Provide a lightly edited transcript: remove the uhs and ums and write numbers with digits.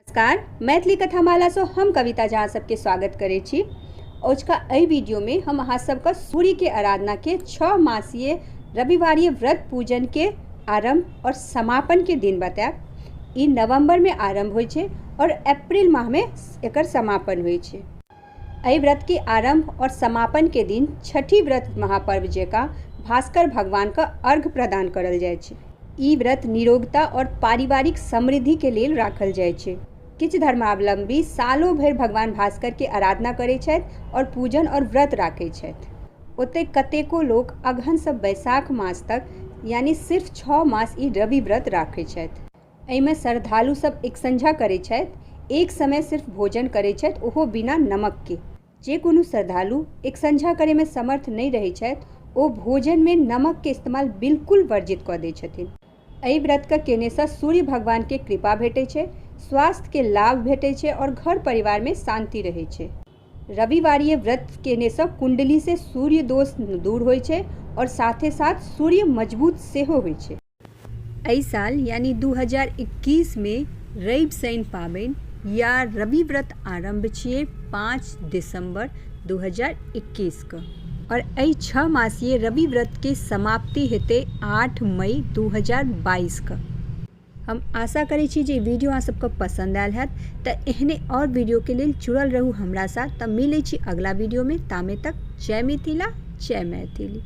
नमस्कार, मैथिली कथामालासँ हम कविता झा सबके स्वागत करै छी। अजुका एहि वीडियोमे हम अहाँ सबके सूर्यके आराधनाके 6 मासीय रविवारीय व्रत पूजनके आरम्भ और समापनके दिन बतायब। ई नवम्बरमे आरम्भ होइ छै और अप्रैल माहमे एकर समापन होइ छै। एहि व्रतके आरम्भ और समापनके दिन छठि व्रत महापर्व जकाँ भास्कर भगवानके अर्घ प्रदान करल जाइ छै। ई व्रत निरोगता और पारिवारिक समृद्धिके लेल राखल जाइ छै। किछु धर्मावलम्बी सालो भरि भगवान भास्करके आराधना करै छथि और पूजन और व्रत राखै छथि। ओतहि कतेको लोक अगहनसँ बैसाख मास तक यानी सिर्फ 6 मास ई रवि व्रत राखै छथि। एहिमे श्रद्धालु सब एकसंझा करै छथि, एक समय सिर्फ भोजन करै छथि, ओहो बिना नमकके। जे कोनो श्रद्धालु एकसंझा करैमे समर्थ नहि रहै छथि ओ भोजनमे नमकके इस्तेमाल बिल्कुल वर्जित कऽ दै छथिन। एहि व्रतके केनेसँ सूर्य भगवानके कृपा भेटै छै, स्वास्थ्यके लाभ भेटै छै आओर घर परिवारमे शान्ति रहै छै। रविवारीय व्रत केनेसँ कुण्डलीसँ सूर्य दोष दूर होइ छै आओर साथे साथ सूर्य मजबूत सेहो होइ छै। एहि साल यानी 2021 मे रवि शनि पाबनि या रवि व्रत आरम्भ छियै 5 दिसम्बर 2021 के और एहि 6 मासीय रवि व्रत के समाप्ति हेतै 8 मई 2022 के। हम आशा करै छी जे वीडियो अहाँ सबके पसंद आयल हैत। तऽ एहने और वीडियो के लेल जुड़ल रहू हमरा साथ। तऽ मिलै छी अगला वीडियो में, तामे तक जय मिथिला जय मैथिली।